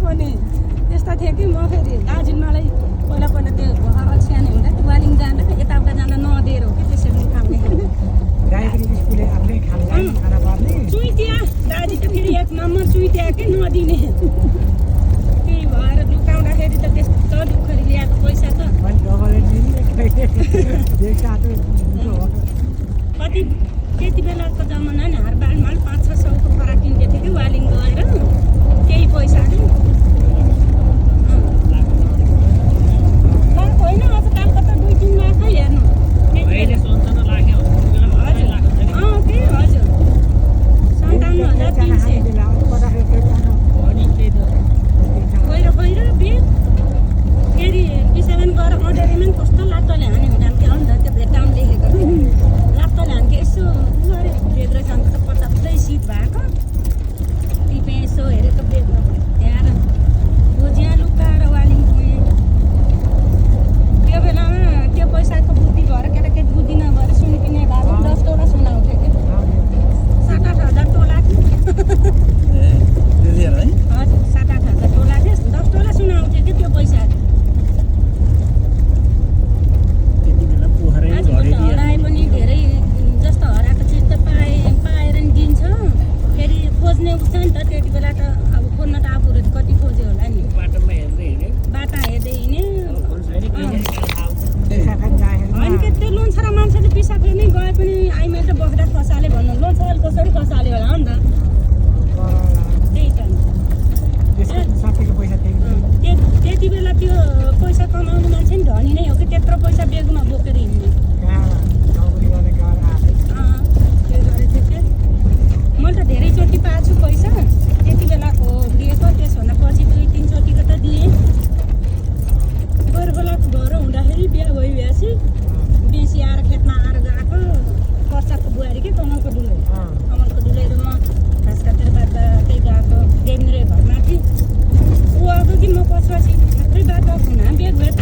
पनि यस्ता थिएँ कि म फेरि दार्जिलिङमालाई पहिला त्यो सानो हुँदा वालिङ जाँदा यताउता जाँदा नदिएर हो कि त्यसरी उठाउने चुइटिया दाजी त फेरि 1 नम्बर चुइटिया कि नदिने त्यही भएर लुकाउँदाखेरि त त्यस्तो दुःखरी ल्याएको पैसा त कति त्यति बेलाको जमाना नि हारबारमा 500-600 को फरक किन्दै थियो कि वालिङ गएर त्यही पैसाले होइन आजकलको त 2-3 लाख हेर्नु त्यही हजुर 57,300 गएर बेग फेरि बिसावन गएर अँधेरीमा पनि कस्तो लात्तले हाने हुँदा त्यो अन्त त्यो भेटाउन लेखेको लात्तले हान्थ्यो यसो गरे बेग रहेछ अन्त त पचाप्दै सिट भएको टिपेँ यसो हेरेको बेग त्यहाँ खोजिया लुकाएर वालिङ गएँ त्यो बेलामा त्यो पैसाको बुद्धि भएर केटाकेटी बुद्धि नभएर सुन किने भएको 10 तोला सुना उठ्यो कि 7-8 हजार तोला हजुर 7-8 हजार तोला थियो 10 तोला सुना उठ्यो कि त्यो पैसा हराए पनि धेरै जस्तो हराएको चिज त पाएर नि दिन्छ फेरि खोज्ने उठ्छ नि त त्यति बेला त अब खोज्न त आफूहरू कति खोज्यो होला नि बाटा हेर्दै हिँड्यो होइन के त्यो लोन्छरा मान्छेले पिसा फेर्ने गए पनि आइमेल त बस्दा खसाले भन्नु लोन्छरा कसरी खसाले होला नि त त्यही त त्यति बेला त्यो पैसा कमाउने मान्छे नि धनी नै हो कि त्यत्रो पैसा बेगमा बोकेर हिँड्ने त्यो गरेको थियो कि मैले त धेरैचोटि पाएको छु पैसा त्यति बेलाको दिएको त्यसभन्दा पछि 2-3 चोटिको त दिएँ गोरबेलाको घर हुँदाखेरि बिहा भइसकेपछि बेसी आएर खेतमा आएर गएको पर्साको बुहारी कि कमलको डुलै र म घाँस काटेर बाँध्दा त्यही गएको देवनिरे घरमाथि ऊ आएको कि म पछुपछि थुप्रै बाटो हुना बेग भयो त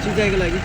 सिँचाइको लागि